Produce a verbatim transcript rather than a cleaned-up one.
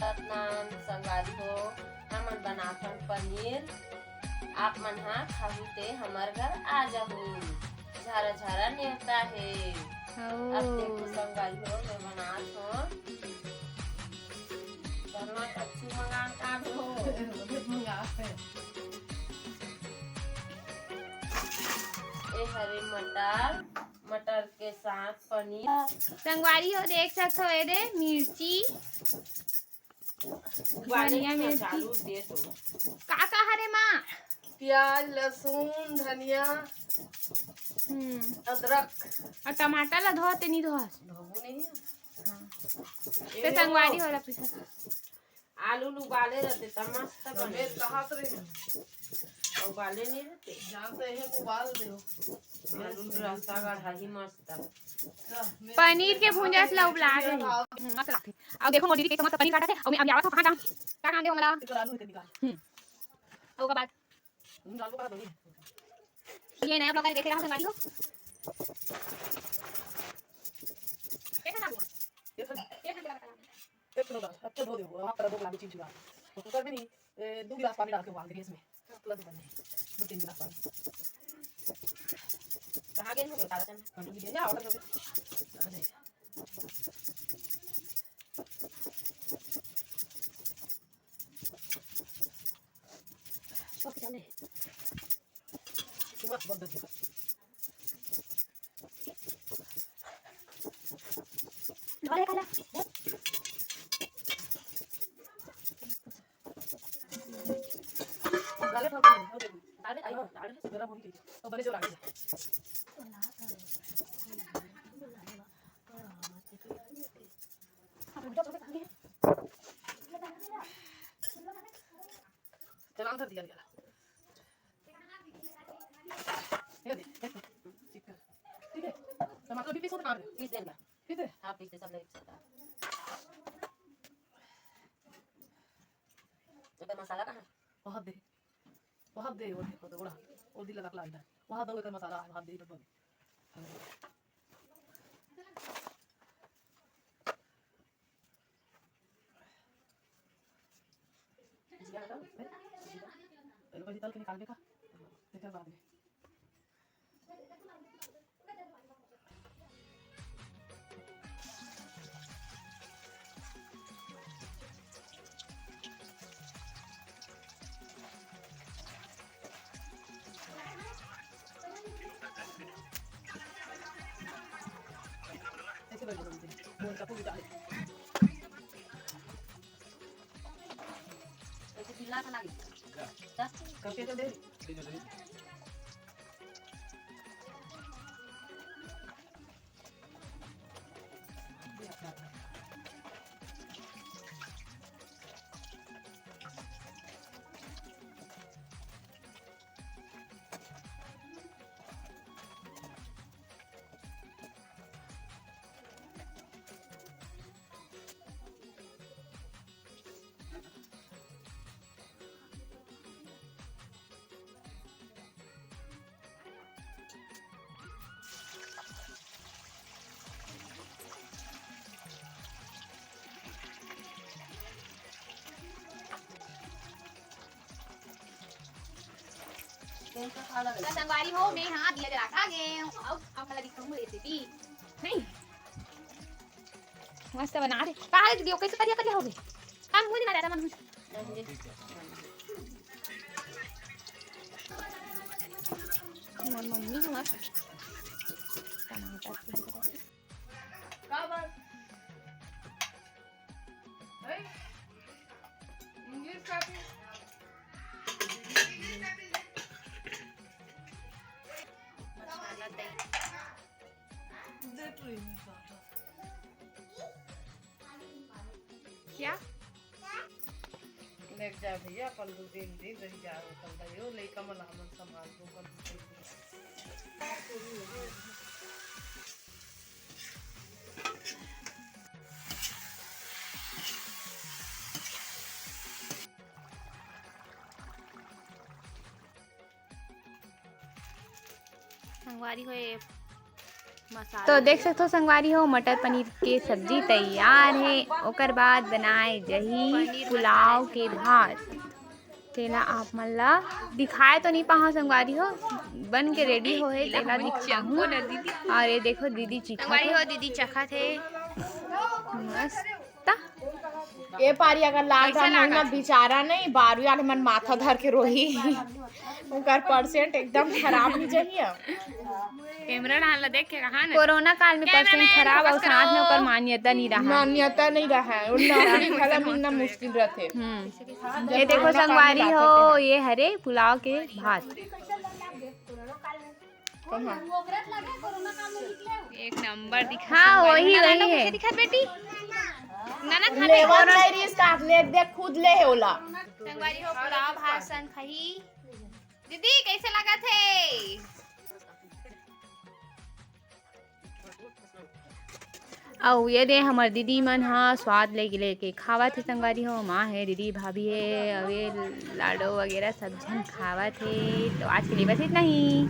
रतनान संगवारी हो, हमन बनाथन पनीर। आप मन हा खाहू ते हमर घर आ जाहू। झारा झारा नेवता हे। अब देखो संगवारी हो, मैं बनात हूँ। बनवा कच्चू मंगान का हो। ए हरे मटर, मटर के साथ पनीर। संगवारी हो, देख सकत हो, ए दे मिर्ची, धनिया, मिर्ची। का का हरे माँ? प्याज, लहसुन, धनिया, हम्म। अदरक। अउ टमाटर ला धोते नहीं धोस? धोबू नहीं। हाँ। ए ते संगवारी हो। वाला पीसा। आलू ल उबाले रहते त मस्त बने। कहात रहे। अउ उबाले नहीं रहते। जानते हैं, उबाल दे। आलू ल रस्ता गढ़ा ही मस्त। पनीर के भुंजा ला उबला दे। हम्म, मस्त लागथे। अब देखो मोर दीदी के तो मस्त पनीर काटत हे। अउ मैं अब जावत हूँ, कहाँ जाऊँ? का काम दे हमला? हम्म। ओकर बाद ये नया vlog देखे रहा संगवारी हो। कैसा था वो? कैसा? कैसा लगा था? एक किलो दाल, अच्छा धो दे, वहाँ पर दो गुलाबी चीज चुरा। तो कुकर में नहीं, ए, दो गिलास पानी डाल के उबाल दे गैस में। तुरंत बन जाए। दो तीन गिलास पानी। कहाँ गए हो? तारा चंद। हम लोग गए, या ऑर्डर कर दे। आ जाए। बस चले। सीमा, बहुत दर्द है। चला, उधर दिया गया। ये दे, ये दे, ठीक है। ठीक है। टमाटर भी पीसो तो काट दे। पीस देना। पीस दे। हाँ, पीस दे, सब ले पीस दे। तो मसाला कहाँ है? वहाँ दे। वहाँ दे, वो दे, वो दे, उड़ा। वो दिल लगा के ला इधर। वहाँ दो एकड़ मसाला है, वहाँ दे, इधर दो। जीरा डाल, हैं? जीरा। पहले भाजी तल के निकाल दे का, तेकर बाद में। ऐसे कर दो, बोल, चाकू भी डाले। ऐसे चिल्ला के लागे। दस। कब के दे? त संगवारी हो, मैं हा दिया जला के आ गे हूँ। अब, अब मैं दिखाऊँ रेसिपी। नहीं। मस्त बना रहे। का रे दीदी, कैसे करिया करिया हो गे? काम मुझे ना दादा मन। मोर मम्मी हमर टमाटर के का बात? हैं? इंग्लिश का भी? मसाला दे। दे तो इंग्लिश का। क्या? लेके जा भैया, अपन दू तीन दिन रह जा, अपन भाइयों, लइका मन ला हमन संभालबो, अपन दू तीन दिन। संगवारी हो, ये तो देख सकथो संगवारी हो, मटर पनीर के सब्जी तैयार हे। ओकर बाद बनाए जही पुलाव के भात। तेला आप मन ला दिखाए तो नहीं पाहूं संगवारी हो, बन के रेडी होहे, तेला दिखाहूं। और ये देखो दीदी चिखा संगवारी हो, दीदी चखत हे। मस्त। ए पारी अगर लॉकडाउन होही ना, बिचारा नहीं, बारहवीं वाले मन माथा धर के रोही। ओकर परसेंट एकदम खराब हो जाही अब। कैमरा डाल ला देख के कहा ना। कोरोना काल में परसेंट खराब और साथ में ओकर मान्यता नहीं रहा। मान्यता नहीं रहा है, और नौकरी भला मिलना मुश्किल रहथे। हम्म। ये देखो संगवारी हो, ये हरे पुलाव के भात। एक नंबर दिखा हाँ, संगवारी। वही, नाना वही है। दिखा बेटी। नाना खा ले। लेवत नहीं रिस का, ले देख खुद ले हे ओला। संगवारी हो, पुलाव भात संग खाही। दीदी, कैसे लगा थे? अउ ये दे हमर दीदी मन ह स्वाद लेके, लेके खावत हे संगवारी हो। माँ हे, दीदी, भाभी हे, अउ ये लाडो वगैरह सब झन खावत हे। तो आज के लिए बस इतना ही।